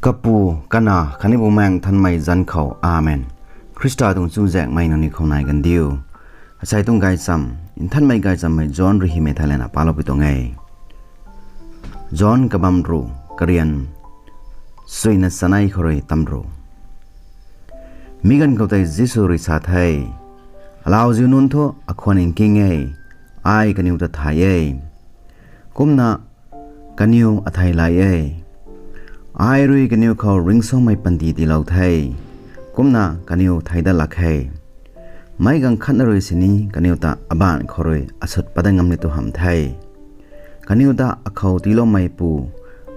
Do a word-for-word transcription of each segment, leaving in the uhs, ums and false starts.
Kapu, Kanac khatni Bumaengh Nthanmei zanc khou, Amen. Khrista tuang chuzaenghmei nangniw khou nai kandiu. Asei tuang gaychamv, Nthanmei Gaychamv hei John rui hymei thei lana paloupui tuang e. John kabamv ruh, karian suina chanei khou rui tamruh. Mi ganv khou tei Jisu rui sa the, Alauziu nunc thu akhwan nking e, ai kaniw ta thay e. Kumna kaniw athei lay e. Ai rui kaniw khou ringcsuangmei panty tiilou the, kumna kaniw thei dat lak khe. Meic ganv khatna rui sini kaniw ta abaanc khou rui asut pat dat ngam ni tu hamh the. Kaniw ta akhou tiiloumeipu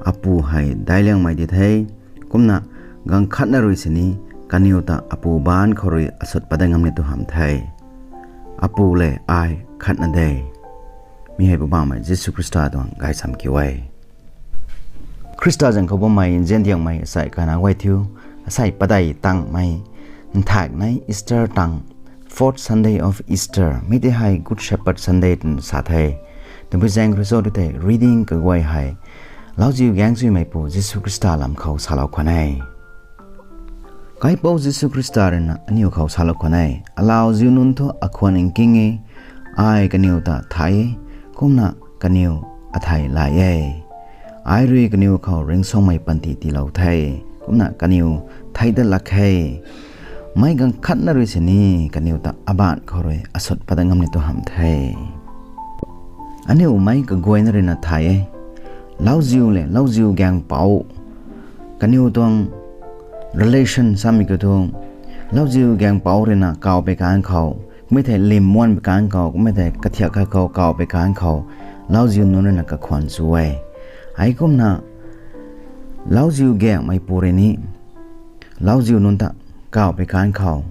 Apu hei daic liangmei di the, kumna ganv khatna rui sini kaniw ta Apu baanc khou rui asut pat dat ngam ni tu hamh the. Apu le ai khatna de. Mi hei Poubauhmei Jisu Khrista tuang gaychamv kiu e. Khrista zaeng khou bammei nzian diangmei asei kana guay thiu, asei padeih tangmei nthaknei Easter tang, fourth Sunday of Easter, mi tei hei Good Shepherd Sunday twna sa the. Tabui zaeng khou rui cho tei reading kaguay hei Lauziu Gaengcsuimeipu Jisu Khrista lam khou salou khwan e. Kaipouc Jisu Khrista rui na aniu khou salou khwan e, Alauziu nunc thu akhwan nking e, ai kaniw ta thay e, kumna kaniw athei lay e. Ai rui kaniw khou ringcsuangmei panty tiilou the, kumna kaniw thei dat lak khe. Meic ganv khatna rui sini kaniw ta abaanc khou rui asut pat dat ngam ni tu hamh the. Aniu meic kaguayna rui na thay e. Lauziu le Lauziu Gaengpouc, kaniw tuang relation samei kiu thu, Lauziu Gaengpouc rui na kaw pei kan khou, kummei thei lim muan pei kan khou, kummei thei kathiak khat khou kaw pei kan khou, Lauziu nunc rui na kakhwan chu e. Heikumna Lauziu Gaengmeipu rui ni Lauziu nunc ta kaw pei kan khou,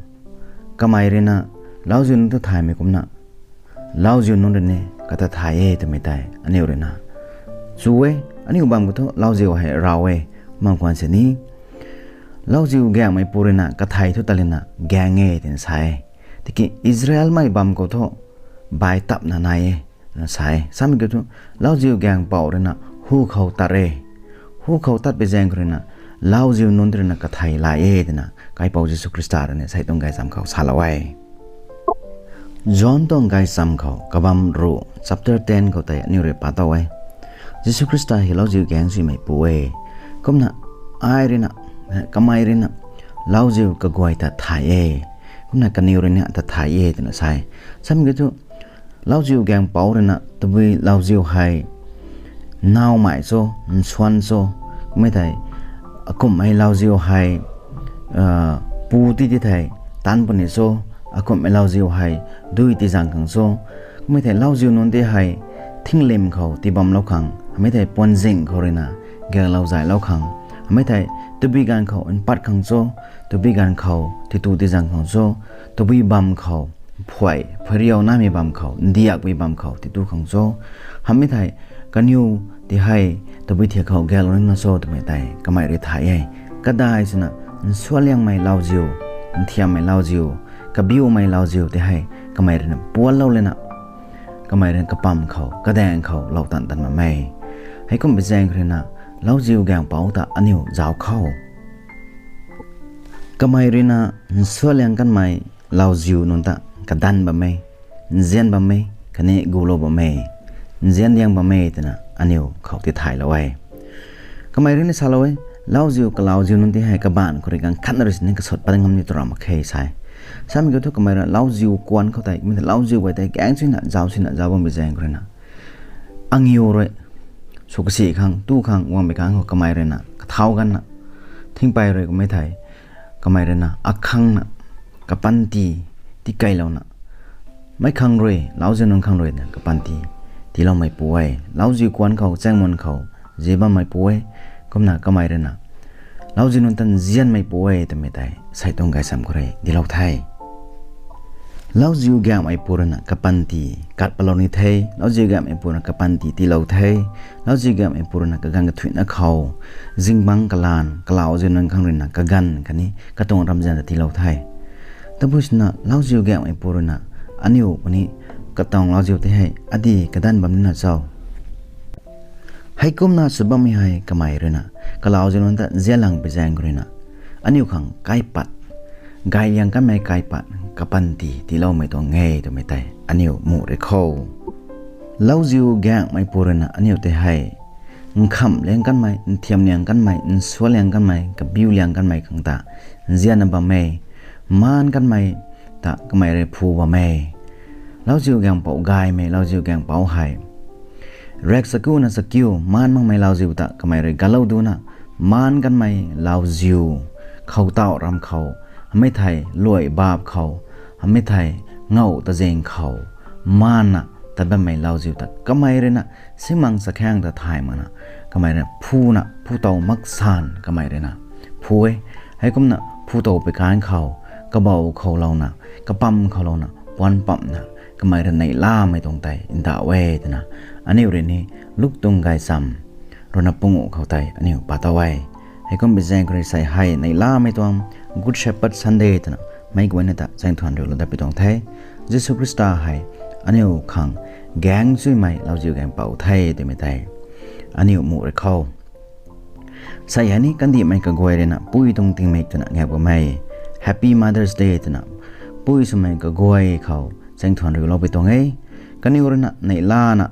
kamei rui na Lauziu nunc ta thaymei kumna Lauziu nunc rui ni kata thay e twmei tei aniu rui na chu e. Aniu bam khou thu Lauziu hei raw e, mang khwan sini Lauziu Gaengmeipu rui na kathei thu talina gaeng e twna sa e. Tiki Israelmei bam khou thu bai tapna nai e twna sa e. Samei kiu thu Lauziu Gaengpouc rui na hu khou tat e. Hu khou tat pei zaeng khou rui na Lauziu nunc rui na kathei lay e twna Kaipouc Jisu Khrista rui ni asei tuang gaychamv khou salou e. John tuang gaychamv khou kabamv ruh chapter ten khou tei aniu rui pa tow e. Jisu Khrista hei Lauziu Gaengcsuimeipu e. Kumna ai rui na, kamei rui na Lauziu kaguay ta thay e. Kumna kaniw rui ni ta thay e twna sa e. Samei kiu thu Lauziu Gaengpouc rui na tabui Lauziu hei nawmei cho, nsuan cho, kummei thei akumhmei Lauziu hei pu ti ti thei taanc puni cho, akumhmei Lauziu hei dui ti zaeng khang cho, kummei thei Lauziu nunc ti hei thinglim khou tii bamlou khang, hamei thei puanzing khou rui na gaeklou zaylou khang, hamei thei tabui ganv khou npat khang cho, tabui ganv khou titu ti zaeng khang cho, tabui bam khou, phuai phuairiu namei bam khou, ndiakpui bam khou titu khang cho, hamei thei kaniw ti hei tabui thiak khou gaeklou nina cho twmei tei kamei rui thay e. Kadai swna nsualiangmei Lauziu, nthiammei Lauziu, kabiumei Lauziu ti hei kamei rui na puanlou lana kamei rui na kapam khou, kadaeng khou lou tan tan bam e. Heikum pei zaeng khou rui na Lauziu Gaengpouc ta aniu zauc khou kamei rui na nsualiang kanmei Lauziu nunc ta kadanv bam e, nzian bam e, khatni gulou bam e, nzian diang bam e twna aniu khou ti thaylou e. Kamei rui ni salou e, Lauziu kalauziu nunc ti hei kabaanc khou rui ganv khatna rui sini kasut pat ngam ni tw ra mak khe sa e. Samei kiu thu kamei rui na Lauziu kuanc khou tei, mi ta Lauziu guay tei gaeng suina, zauc suina, zauc bammei zaeng khou rui na aniu rui sw kasi khang, tu khang, guangmei khang khou kamei rui na kathau ganna, thingpei rui kummei thei, kamei rui na akhang na kapanty tikeylouna, meic khang rui, Lauziu nunc khang rui na kapanty tiiloumeipu e, Lauziu kuanc khou, chaengmun khou, zi bammeipu e, kumna kamei rui na Lauziu nunc ta nzianmeipu e twmei tei asei tuang gaychamv khou rui dilou the. Lauziu gaengmeipu rui na kapanty kat palou ni the, Lauziu gaengmeipu rui na kapanty tiilou the, Lauziu gaengmeipu rui na kaganv kathuicna khou, zingbangc kalanv, kalauziu nunc khang rui na kaganv khatni katuang ramzian ta tiilou the. Tabui swna Lauziu gaengmeipu rui na aniu puni katuang Lauziu tei hei adi kadanv bam nina cho? Heikumna sw bammei hei kamei ruina, kalauziu nunc ta nzianlang pui zaeng khou ruina, aniu khang kaipat, gay liang kanmei kaipat, kapanty tiiloumei tuang e twmei tei aniu muh ri kho. Lauziu gaengmei pu ruina aniu tei hei, nkhamh liang kanmei, nthiam liang kanmei, nsuan liang kanmei, kabiu liang kanmei khang ta nzianna bam e, maan kanmei ta kamei rui phu bam e. Lauziu gaengpouc gaymei, lauziu gaengpouc hei, rek sakuna sakiu maan makmei lauziu ta kamei rui galou duna, maan kanmei lauziu, khoutauh ram khou, hamei thei luai bap khou, hamei thei ngau tazing khou, maanna tat bammei lauziu ta kamei ruina, simang chakhaeng ta thay makna, kamei ruina phuna, phu tow maksan kamei ruina phu e. Heikumna phu tow pui kan khou, kabou khou louna, kapam khou louna, puan pamna, kamei rui neihlamei tuang tei ndauh e twna, aniu rui ni Luk tuang gaychamv ruina panguh khou tei aniu pa tow e. Heikum pui zaeng khou rui sei hei neihlamei tuang Good Shepherd Sunday twna meic guayna ta zaeng thuan riulou dat pui tuang the. Jisu Khrista hei aniu khang gaeng chuimei lauziu gaengpouc the twmei tei aniu muh ri kho. Sei hei ni kandihmei kaguay ruina pui tuang tingmik twna ngaek bam e. Happy Mother's Day twna pui swmei kaguay khou zaeng thuan riulou pui tuang e. Kaniw ruina neihlana,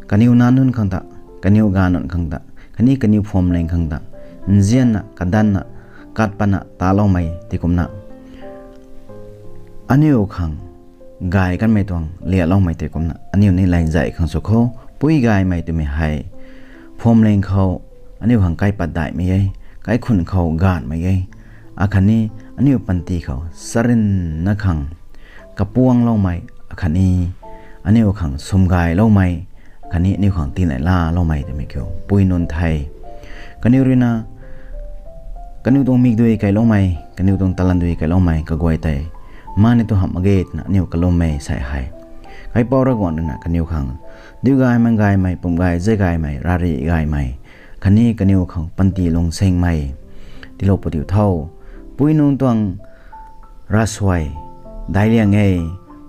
kaniw nac nunc khang ta, kaniw gaanv nunc khang ta, khatni kaniw phuamling khang ta, nzianna, kadanna, kat patna taloumei tei kumna, aniu khang gay kanmei tuang lialoumei tei kumna aniu ni laengzay khang sw kho. Pui gaymei twmei hei phuamling khou aniu khang kaipat daihmei e, kaikhun khou gaanhmei e. Akhatni aniu panty khou sarinna khang kapuangloumei, akhatni aniu khang swmgayloumei, khatni aniu khang tiineihlaloumei twmei kiu pui nunc the. Kaniw ruina, kaniw tuang mikdui kailoumei, kaniw tuang talandui kailoumei kaguay tei mani tu hamh mak ge twna aniu kalummei sei hei, Kaipouc Ravguangc ruina kaniw khang diu gaymei, gaymei, pum gay, zei gaymei, rari gaymei, khatni kaniw khang panty lungsingmei tiilou pu diu tho. Pui nunc tuang ravsuai daic liang e.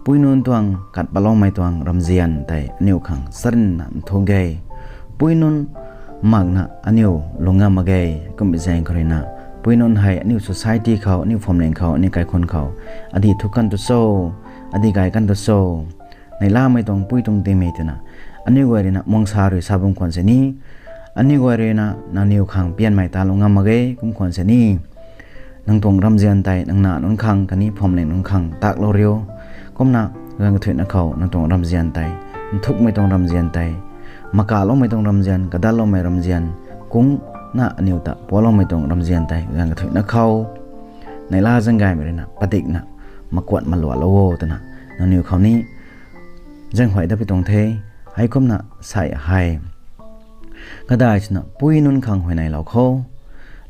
Pui nunc tuang kat patloumei tuang ramzian tei aniu khang sarinna nthuk e. Pui nunc makna aniu lung ngam mak ge. Kum zaeng khou ruina, pui nunc hei aniu society khou, aniu phuamling khou, aniu kaikhun khou, adi thuk kan tu cho, adi gay kan tu cho, neihlamei tuang pui tuang tingmik twna aniu guay ruina muangsa rui sa bam khwan sini, aniu guay ruina nangniw khang pianmei ta lung ngam mak ge kum khwan sini, nang tuang ramzian tei nang nac nunc khang khatni phuamling nunc khang taklou riu. Kumna ganv kathuicna khou nang tuang ramzian tei, nthukmei tuang ramzian tei, makaloumei tuang ramzian, kadatloumei ramzian, kungna aniu ta pualoumei tuang ramzian tei ganv kathuicna khou neihla zaeng gaymei ruina padikna makuat maluatlou o twna nangniw khou ni zaenghuay dat pui tuang the. Heikumna sei hei kadai swna pui nunc khang huayneylou kho.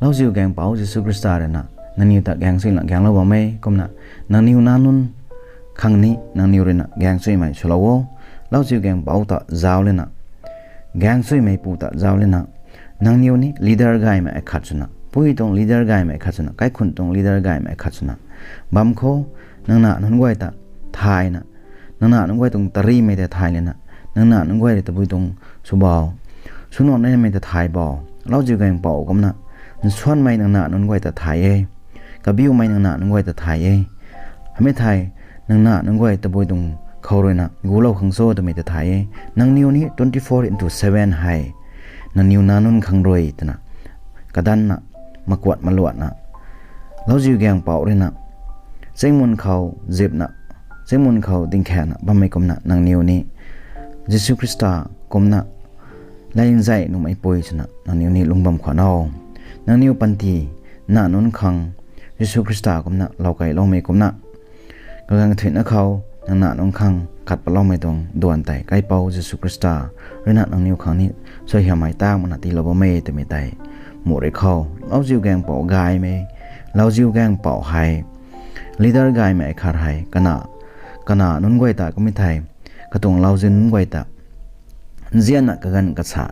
Lauziu gaengpouc Jisu Khrista ruina nangniw ta gaeng chuina gaenglou bam e. Kumna nangniw nac nunc khang ni nangniw ruina gaeng chuimei swlou o. Lauziu gaengpouc ta zauc lana, gaeng chuimei pu ta zauc lana, nangniw ni leader gaymei akhat swna, pui tuang leader gaymei akhat swna, kaikhun tuang leader gaymei akhat swna bam kho. Nang nac nunc guay ta thayna, nang nac nunc guay tuang tarimei ta thay lana, nang nac nunc guay rui tabui tuang swbou, swnuan naimei ta thay bou. Lauziu gaengpouc kumna nsuanmei nang nac nunc guay ta thay e, kabiumei nang nac nunc guay ta thay e. Hamei thei nang nac nunc guay tabui tuang khou ruina gulou khang cho twmei ta thay e. Nangniw ni twenty four into seven hei nangniw nac nunc khang rui twna kadanna, makuat maluatna, lauziu gaengpouc ruina chingmun khou zipna, chingmun khou dingkhaengna bammei kumna nangniw ni Jisu Khrista kumna laengzay nuhmeipui swna nangniw ni lung bam khwan o. Nangniw panty nac nunc khang Jisu Khrista kumna lou keyloumei kumna, kaganv kathuicna khou nang nac nunc khang kat patloumei tuang duan tei Kaipouc Jisu Khrista ruina nangniw khang ni suaihiammei tang makna tiilou bam e twmei tei muh ri kho. Lauziu gaengpouc gaymei, lauziu gaengpouc hei leader gaymei akhat hei kana, kana nunc guay ta kummei thei, katuang lauziu nunc guay ta nzianna kaganv kasa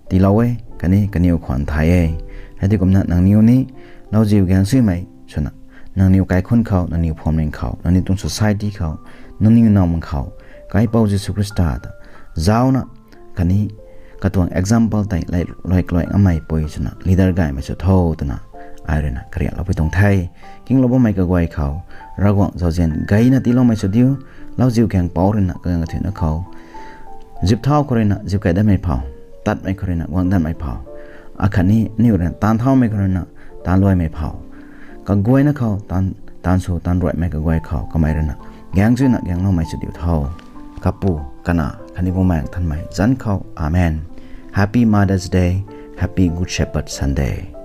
tiilou e, khatni kaniw khwan thay e. Hei tei kumna nangniw ni lauziu gaeng chuimei swna, nangniw kaikhun khou, nangniw phuamling khou, nangniw tuang society khou, nangniw nam khou Kaipouc Jisu Khrista ta zauna, khatni katuang example tei lay luai kaluai ngameipui swna leader gaymei sw tho twna ai ruina karianloupui tuang the. Kinglou bammei kaguay khou Ravguangc zauzian gayna tiiloumei sw diu. Lauziu gaengpouc ruina kaganv kathuicna khou zip thau khou ruina zip kai datmei phou, tatmei khou ruina guang datmei phou, akhatni aniu ruina taanv thaumei khou ruina taanv luaimei phou, kaguayna khou taanv, taanv sw taanv ruaimei kaguay khou kamei ruina gaeng zuina gaengloumei sw diu tho. Kapu, Kanac khatni Bumaengh Nthanmei zanc khou, Amen. Happy Mother's Day. Happy Good Shepherd Sunday.